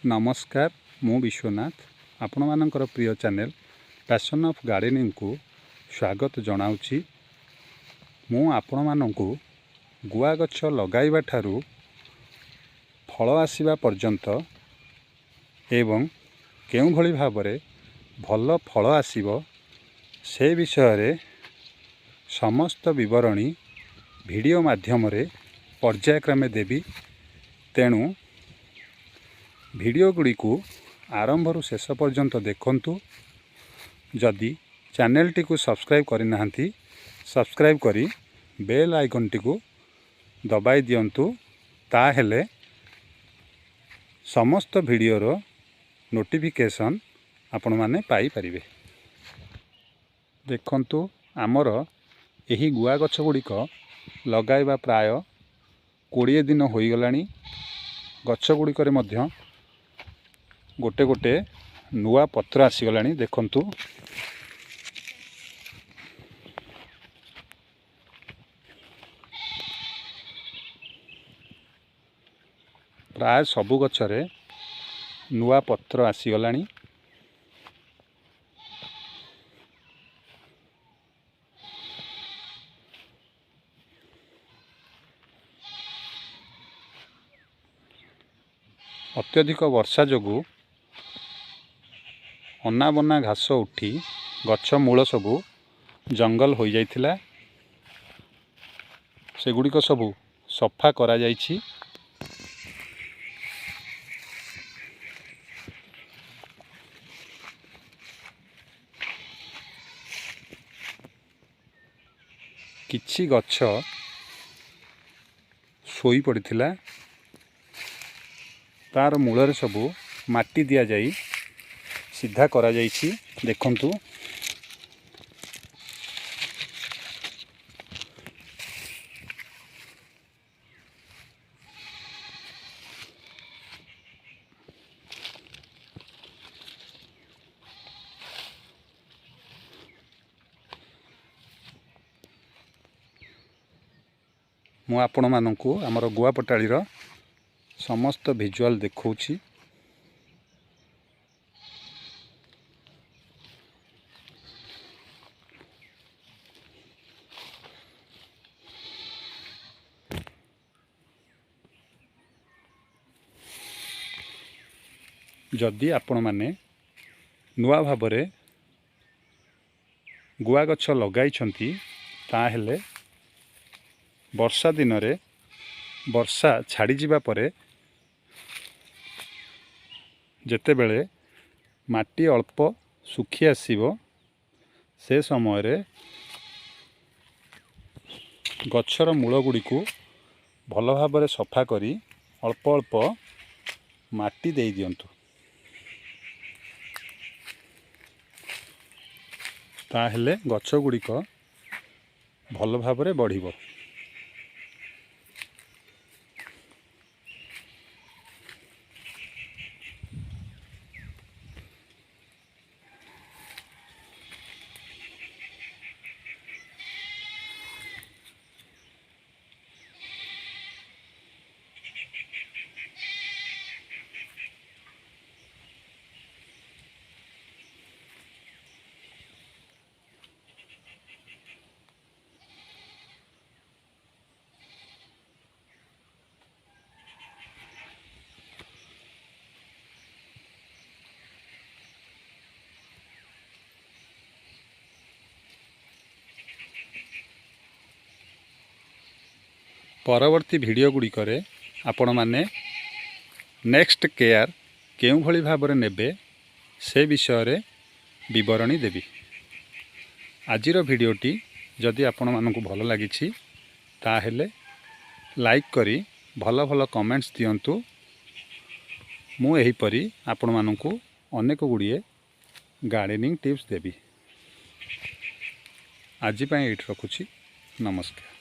ନମସ୍କାର, ମୁଁ ବିଶ୍ୱନାଥ ଆପଣମାନଙ୍କର ପ୍ରିୟ ଚ୍ୟାନେଲ୍ ପ୍ୟାସନ୍ ଅଫ୍ ଗାର୍ଡ଼େନିଂକୁ ସ୍ୱାଗତ ଜଣାଉଛି। ମୁଁ ଆପଣମାନଙ୍କୁ ଗୁଆ ଗଛ ଲଗାଇବା ଠାରୁ ଫଳ ଆସିବା ପର୍ଯ୍ୟନ୍ତ ଏବଂ କେଉଁଭଳି ଭାବରେ ଭଲ ଫଳ ଆସିବ ସେ ବିଷୟରେ ସମସ୍ତ ବିବରଣୀ ଭିଡ଼ିଓ ମାଧ୍ୟମରେ ପର୍ଯ୍ୟାୟକ୍ରମେ ଦେବି। ତେଣୁ ଭିଡ଼ିଓ ଗୁଡ଼ିକୁ ଆରମ୍ଭରୁ ଶେଷ ପର୍ଯ୍ୟନ୍ତ ଦେଖନ୍ତୁ। ଯଦି ଚ୍ୟାନେଲଟିକୁ ସବସ୍କ୍ରାଇବ୍ କରିନାହାନ୍ତି, ସବସ୍କ୍ରାଇବ୍ କରି ବେଲ୍ ଆଇକନ୍ଟିକୁ ଦବାଇ ଦିଅନ୍ତୁ, ତାହେଲେ ସମସ୍ତ ଭିଡ଼ିଓର ନୋଟିଫିକେସନ୍ ଆପଣମାନେ ପାଇପାରିବେ। ଦେଖନ୍ତୁ, ଆମର ଏହି ଗୁଆ ଗଛ ଗୁଡ଼ିକ ଲଗାଇବା ପ୍ରାୟ 20 ଦିନ ହୋଇଗଲାଣି। ଗଛ ଗୁଡ଼ିକରେ ମଧ୍ୟ ଗୋଟେ ଗୋଟେ ନୂଆ ପତ୍ର ଆସିଗଲାଣି। ଦେଖନ୍ତୁ, ପ୍ରାୟ ସବୁ ଗଛରେ ନୂଆ ପତ୍ର ଆସିଗଲାଣି। ଅତ୍ୟଧିକ ବର୍ଷା ଯୋଗୁଁ ଅନାବନା ଘାସ ଉଠି ଗଛ ମୂଳ ସବୁ ଜଙ୍ଗଲ ହୋଇଯାଇଥିଲା। ସେଗୁଡ଼ିକ ସବୁ ସଫା କରାଯାଇଛି। କିଛି ଗଛ ଶୋଇ ପଡ଼ିଥିଲା, ତାର ମୂଳରେ ସବୁ ମାଟି ଦିଆଯାଇ ସିଧା କରାଯାଇଛି। ଦେଖନ୍ତୁ, ମୁଁ ଆପଣମାନଙ୍କୁ ଆମର ଗୁଆ ପଟାଳିର ସମସ୍ତ ଭିଜୁଆଲ୍ ଦେଖାଉଛି। ଯଦି ଆପଣମାନେ ନୂଆ ଭାବରେ ଗୁଆ ଗଛ ଲଗାଇଛନ୍ତି, ତାହେଲେ ବର୍ଷା ଦିନରେ ବର୍ଷା ଛାଡ଼ିଯିବା ପରେ ଯେତେବେଳେ ମାଟି ଅଳ୍ପ ଶୁଖି ଆସିବ, ସେ ସମୟରେ ଗଛର ମୂଳଗୁଡ଼ିକୁ ଭଲ ଭାବରେ ସଫା କରି ଅଳ୍ପ ଅଳ୍ପ ମାଟି ଦେଇ ଦିଅନ୍ତୁ। ତାହେଲେ ଗଛ ଗୁଡ଼ିକ ଭଲ ଭାବରେ ବଢ଼ିବ। ପରବର୍ତ୍ତୀ ଭିଡ଼ିଓ ଗୁଡ଼ିକରେ ଆପଣମାନେ ନେକ୍ସଟ କେୟାର କେଉଁଭଳି ଭାବରେ ନେବେ ସେ ବିଷୟରେ ବିବରଣୀ ଦେବି। ଆଜିର ଭିଡ଼ିଓଟି ଯଦି ଆପଣମାନଙ୍କୁ ଭଲ ଲାଗିଛି, ତାହେଲେ ଲାଇକ୍ କରି ଭଲ ଭଲ କମେଣ୍ଟସ୍ ଦିଅନ୍ତୁ। ମୁଁ ଏହିପରି ଆପଣମାନଙ୍କୁ ଅନେକ ଗୁଡ଼ିଏ ଗାର୍ଡ଼େନିଂ ଟିପ୍ସ ଦେବି। ଆଜି ପାଇଁ ଏଇଠି ରଖୁଛି। ନମସ୍କାର।